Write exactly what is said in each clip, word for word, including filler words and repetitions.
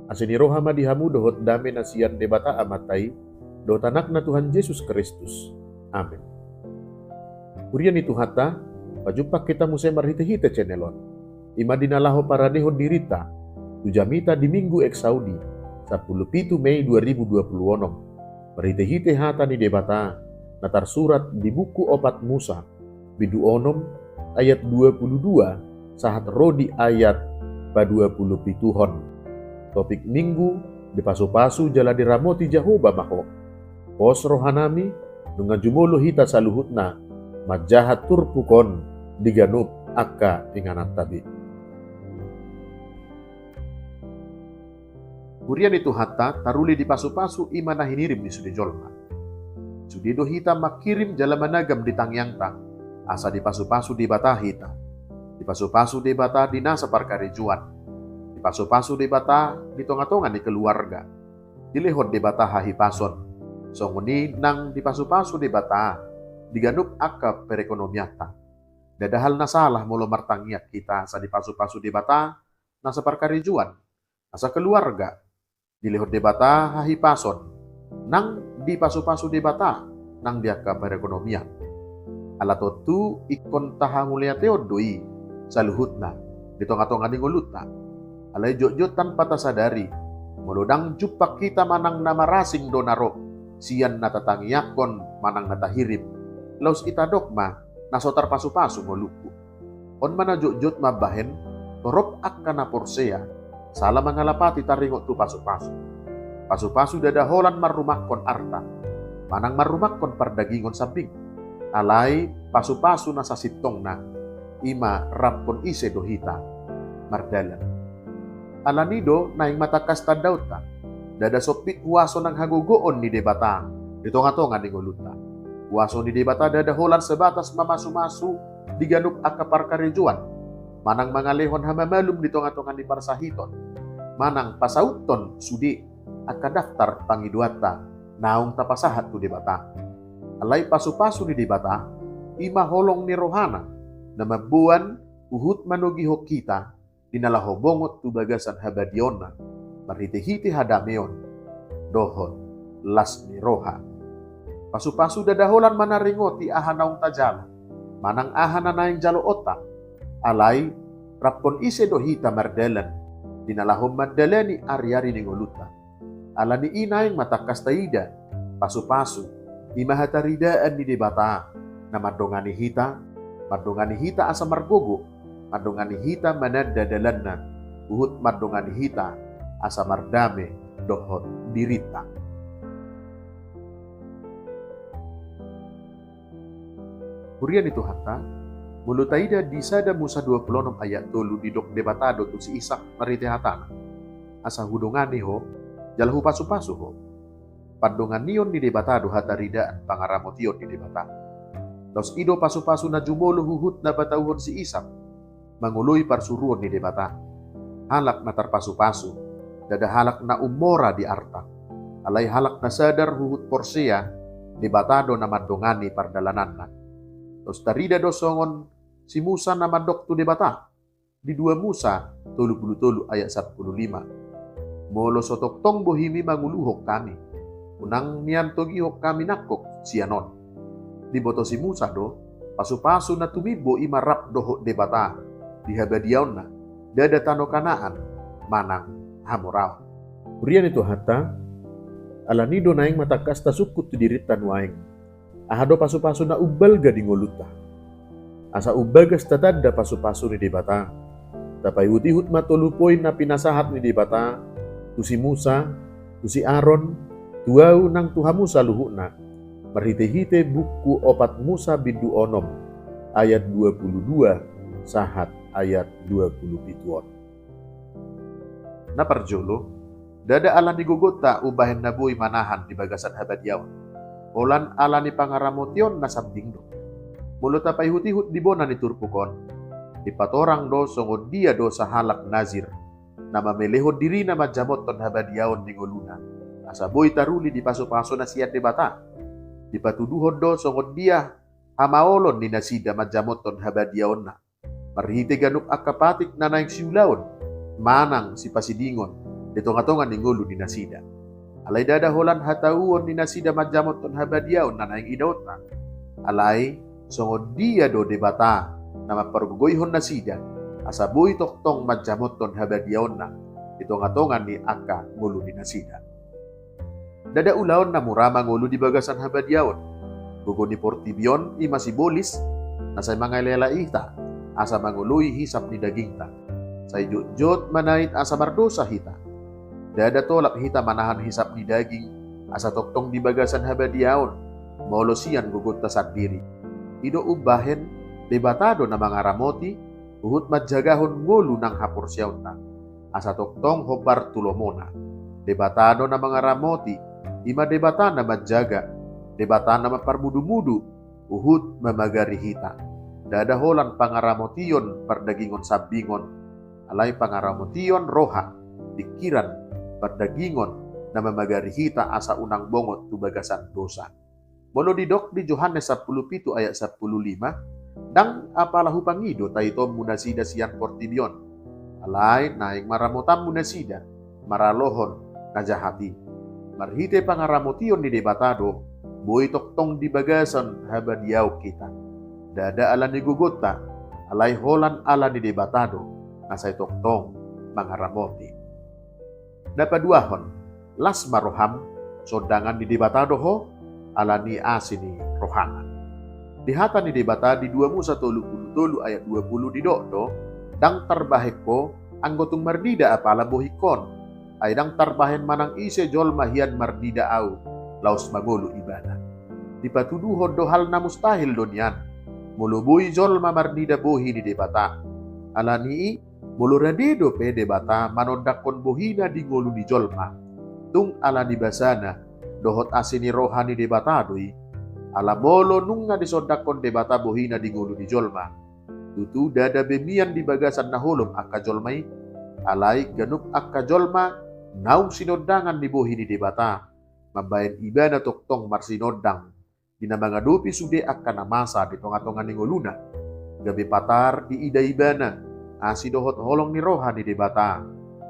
Asi ni roha ma di hamu dohot dame na sian Debata Amanta i, dohot Anakna Tuhan Jesus Kristus. Amen. Huria ni Tuhanta, pajumpang hita muse marhite-hite channel on. I ma di na laho paradehon dirinta tu jamita di Minggu Exaudi, sampulu pitu Mei dua ribu dua pulu onom, marhite-hite hata ni Debata na tarsurat di buku Opat Musa, bindu onom, ayat dua pulu dua, sahat ro di ayat paduapulu pituhon. Topik Minggu: Dipasu-pasu jala diramoti Jahowa ma ho. Pos rohanami, nunga jumolo hita saluhutna manjaha turpuk on di ganup angka ingananta be. Huria ni Tuhanta, taruli dipasu-pasu i ma na hinirim ni sude jolma. Sude do hita manghirim jala managam di tangiangta, asa dipasu-pasu Debata hita. Dipasu-pasu Debata di nasa parkarejoan. Dipasu-pasu Debata di tonga-tonga ni keluarga. Dilehon Debata hahipason. Songon i nang dipasu-pasu Debata di ganup angka perekonomianta. Ndada hal na salah molo martangiang hita asa dipasu-pasu Debata nasa parkarejoan, nasa keluarga. Dilehon Debata hahipason, nang dipasu-pasu Debata nang di angka perekonomian. Ala tontu ingkon tahamauliateon do i saluhutna di tonga-tonga ni ngolunta. Alai jotjot tanpa tasadari, molo ndang jumpang hita manang na marasing do na ro sian na tatangiangkon manang na tahirim, laos itadok ma na so tarpasu-pasu ngolungku. On ma na jotjot mambahen, torop angka na porsea, sala mangalapati taringot tu pasu-pasu. Pasu-pasu ndada holan marrumangkon arta, manang marrumangkon pardagingon sambing. Alai pasu-pasu na sasintongna, i ma ramphon ise do hita mardalan. Alani do naeng ma tangkas tandaonta, ndada sompit huaso nang hagogoon ni Debata di tonga-tonga ni ngolunta. Huaso ni Debata ndada holan sebatas mamasu-masu di ganup angka parkarejoan, manang mangalehon hamamalum di tonga-tonga ni parsahiton, manang pasauthon sude angka daftar pangidoanta naung tapasahat tu Debata. Alai pasu-pasu ni Debata, i ma holong ni rohana, na mamboan huhut manogihon hita di na laho bongot tu bagasan habadiaonna, marhite-hite hadameon dohot las ni roha. Pasu-pasu ndada holan manaringoti aha naung tajalo, manang aha na naeng jaloonta. Alai ramphon ise do hita mardalan di na laho mandalani ari-ari ni ngolunta. Alani i naeng ma tangkas taida pasu-pasu, i ma hataridaan ni Debata na mandongani hita, mandongani hita asa margogo, mandongani hita mananda dalanna, huhut mandongani hita asa mardame dohot dirinta. Huria ni Tuhanta, molo taida di sada Musa dua pulu onom ayat tolu, didok Debata do tu si Isak marhite hatana: Asa hudongani ho, jala hupasu-pasu ho. Pandonganion ni Debata do hataridaan pangaramotion ni Debata. Laos i do pasu-pasu na jumolo huhut na patauhon si Isak mangoloi parsuruon ni Debata. Halak na tarpasu-pasu, ndada halak na ummora di arta. Alai halak na sadar huhut porsea, Debata do na mandongani pardalananna. Laos tarida do songon si Musa na mandok tu Debata, di dua Musa tolu pulu tolu ayat sampulu lima: Molo so tongtong bohimi manguluhon hami, unang nian togihon hami nangkok sian on. Diboto si Musa do, pasu-pasu na tumimbo i ma rap dohot Debata di habadiaonna, ndada tano Kanaan manang hamoraon. Huria ni Tuhanta, alani do naeng ma tangkas tasungkun tu dirinta nuaeng. Aha do pasu-pasu na umbalga di ngolunta? Asa umbagas tatanda pasu-pasu ni Debata, tapaihut-ihut ma tolu poin na pinasahat ni Debata tu si Musa, tu si Aron, tu ahu nang tu hamu saluhutna, marhite-hite buku Opat Musa bindu onom ayat dua pulu dua sahat ayat dua pulu pitu on. Na parjolo, ndada ala ni gogonta umbahen na boi manahan di bagasan habadiaon, holan ala ni pangaramotion na sambing do. Molo tapaihut-ihut di bona ni turpuk on, dipatorang do songon dia do sahalak Nazir na mamelehon dirina manjamothon habadiaon di ngoluna, asa boi taruli di pasu-pasu na sian Debata. Dipatuduhon do songon dia hamaolon ni nasida manjamothon habadiaonna marhite ganup angka patik na naeng siulaon manang sipasidingon di tonga-tonga ni ngolu ni nasida. Alai ndada holan hatauon ni nasida manjamothon habadiaon na naeng idaonna. Alai songon dia do Debata na mampargogoihon nasida, asa boi tongtong manjamothon habadiaonna di tonga-tonga ni angka ngolu ni nasida. Ndada ulaon na mura mangolu di bagasan habadiaon. Gogo ni portibi on i ma sibolis, na sai mangaleala hita, asa mangoloi hisap ni dagingta. Sai jotjot manait asa mardosa hita. Ndada tolap hita manahan hisap ni daging, asa tongtong di bagasan habadiaon, molo sian gogonta sandiri. I do umbahen, Debata do na mangaramoti, huhut manjagahon ngolu nang haporseaonta. Asa tongtong hombar tu lomona. Debata do na mangaramoti, i ma Debata na manjaga, Debata na mamparmudu-mudu, huhut mamagari hita. Ndada holan pangaramotion pardagingon sambingon, alai pangaramotion roha, pikiran, pardagingon, na mamagari hita asa unang bongot tu bagasan dosa. Molo didok di Johannes sampulu pitu ayat sampulu lima, ndang apala hupangido taitonmu nasida sian portibi on. Alai naeng maramotanmu nasida, maralohon na jahat i. Marhite pangaramotion ni Debata do, boi tongtong di bagasan habadiaon hita. Ndada ala ni gogonta, alai holan ala ni Debata do, na sai tongtong mangaramoti. Na paduahon, las ma roham, sondangan ni Debata do ho, ala ni asi ni rohana. Di hata ni Debata di dua Musa tolu pulu tolu ayat dua pulu didok do, ndang tarbahen ho, anggo tung marnida apala bohingkon. Ai ndang tarbahen manang ise jolma hian marnida ahu, laos mangolu ibana. Dipatuduhon do hal na mustahil do nian. Molo boi jolma marnida bohi ni Debata. Ala ni i, molo rade dope Debata manondangkon bohina di ngolu ni jolma. Tung ala ni basana, dohot asi ni roha ni Debata do i. Ala molo nunga disondangkon Debata bohina di ngolu ni jolma. Tutu ndada be mian di bagasan na holom angka jolma i. Alai ganup angka jolma naung sinondangan ni bohi ni Debata. Mambahen ibana tongtong marsinondang. Di na mangadopi sude angka na masa di tonga-tonga ni ngoluna. Gabe patar diida ibana, asi dohot holong ni roha ni Debata,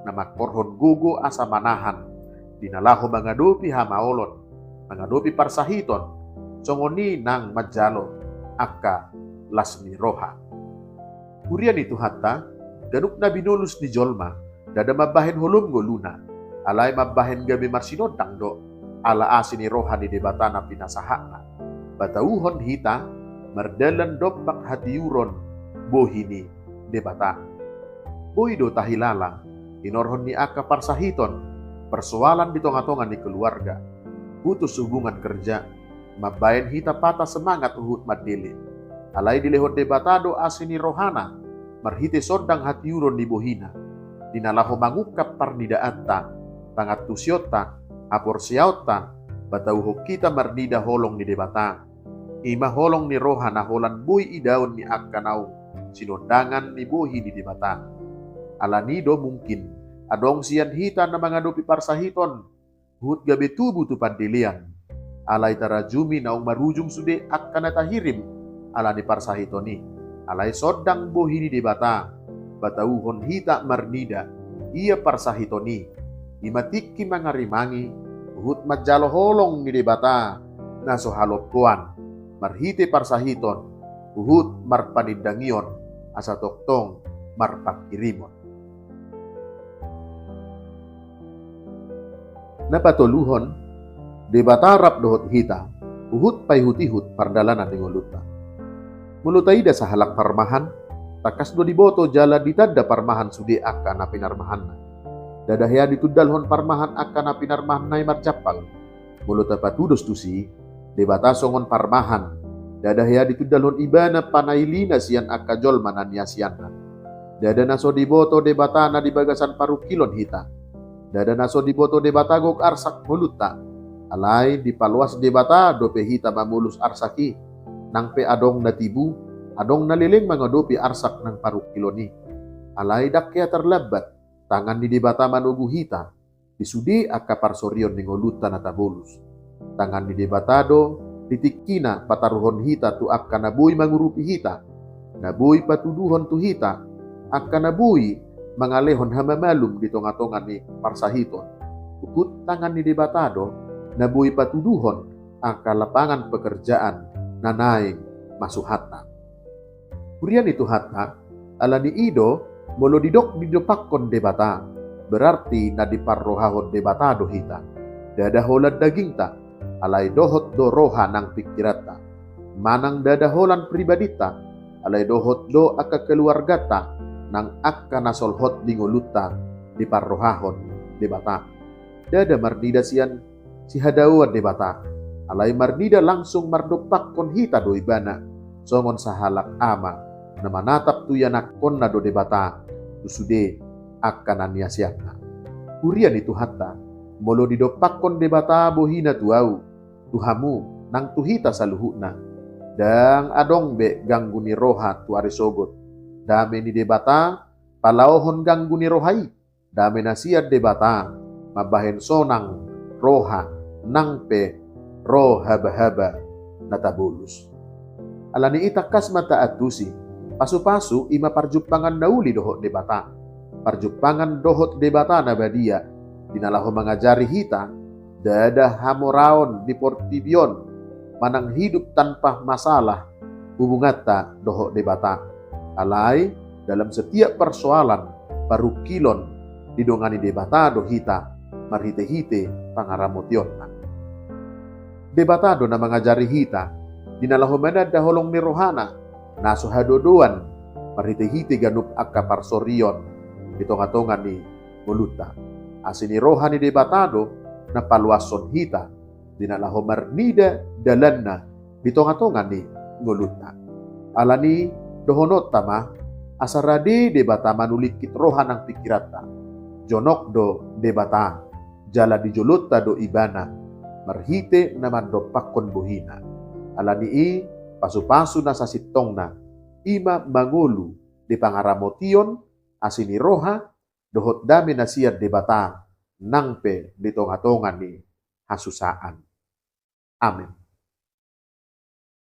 na mangkorhon gogo asa manahan, di na laho mangadopi hamaolon, mangadopi parsahiton, songon i nang manjalo angka las ni roha. Huria ni Tuhanta, ganup na binolus ni jolma, ndada mambahen holom ngoluna, alai mambahen gabe marsinondang do, ala asi ni roha ni Debata na pinasahatna. Patauhon hita, mardalan dompak hatiuron bohi ni Debata. Boi do tahilala, inorhon ni angka parsahiton, persoalan di tonga-tonga ni keluarga, putus hubungan kerja, mambahen hita patah semangat huhut mandele. Alai dilehon Debata do asi ni rohana, marhite sondang hatiuron ni bohina. Di na laho mangungkap parnidaanta, pangantusionta, haporseaonta, patauhon hita marnida holong ni Debata. I ma holong ni roha na holan boi idaon ni angka naung sinondangan ni bohi ni Debata. Ala ni do mungkin, adong sian hita na mangadopi parsahiton, huhut gabe tubu tu pandelean. Alai tarajumi naung marujung sude angka na tahirim, ala ni parsahiton i. Alai sondang bohi ni Debata, patauhon hita marnida, ia parsahiton i. I ma tingki mangarimangi, huhut manjalo holong ni Debata, na so halompoan, marhite parsahiton, huhut marpanindangion, asa tongtong marpanghirimon. Na patoluhon, Debata rap dohot hita, huhut paihut-ihut pardalanan ni ngolunta. Molo taida sahalak parmahan, tangkas do diboto jala ditanda parmahan sude angka na pinarmahanna. Ndada hea ditundalhon parmahan angka na pinarmahanna i marjampal. Molo tapatudos tusi, Debata songon parmahan, ndada hea ditundalhon ibana panailina sian angka jolma na niasianna. Ndada na so diboto Debata na di bagasan parungkilon hita. Ndada na so diboto Debata gok arsak ngolunta. Alai dipaloas Debata dope hita mamolus arsak i. Nang pe adong na tibu, adong na leleng mangadopi arsak nang parungkilon i. Alai ndang hea tarlambat, tangan ni Debata manogu hita. Di sude angka parsorion ni ngolunta na tabolus. Tangan ni Debata do, di tingkina pataruhon hita tu angka na boi mangurupi hita, na boi patuduhon tu hita, angka na boi mangalehon hamamalum di tonga-tonga ni parsahiton. Huhut tangan ni Debata do na boi patuduhon angka lapangan pekerjaan na naeng masuhanta. Huria ni Tuhanta, ala ni i do, molo didok didompakkon Debata, berarti na diparrohahon Debata do hita. Ndada holan dagingta, alai dohot do roha nang pingkiranta. Manang ndada holan pribadinta, alai dohot do angka keluarganta, nang angka na solhot di ngolunta diparrohahon Debata. Ndada marnida sian sihadaoan Debata, alai marnida langsung mardompakkon hita do Ibana, songon sahalak ama na manatap tu ianakkonna do Debata tu sude angka na niasianna. Huria ni Tuhanta, molo didompakkon Debata bohina tu ahu, tu hamu, nang tu hita saluhutna, ndang adong be ganggu ni roha tu ari sogot. Dame ni Debata palaohon ganggu ni roha i. Dame na sian Debata mambahen sonang roha nang pe ro habahaba na tabolus. Ala ni i tangkas ma taantusi, pasupasu i ma parjumpangan na uli dohot Debata. Parjumpangan dohot Debata na badia, di na laho mangajari hita, ndada hamoraon di portibi on, manang hidup tanpa masalah hubunganta dohot Debata. Alai, dalam setiap persoalan, parungkilon, didongani Debata do hita, marhite-hite pangaramotionna. Debata do na mangajari hita, di na laho mananda holong ni rohana, na so hadodoan, marhite-hite ganup angka parsorion, di tonga-tonga ni ngolunta. Asi ni roha ni Debata do, na paluashon hita, di na laho marnida dalanna di tonga-tonga ni ngolunta. Ala ni dohononta ma, asa rade Debata manulingkit roha nang pingkiranta. Jonok do Debata, jala di jolonta do Ibana, marhite na mandompakkon bohina. Ala ni i, pasupasu na sasintongna, i ma mangolu di pangaramotion, asi ni roha, dohot dame na sian Debata, nang pe di tonga-tonga ni hasusaan. Amen.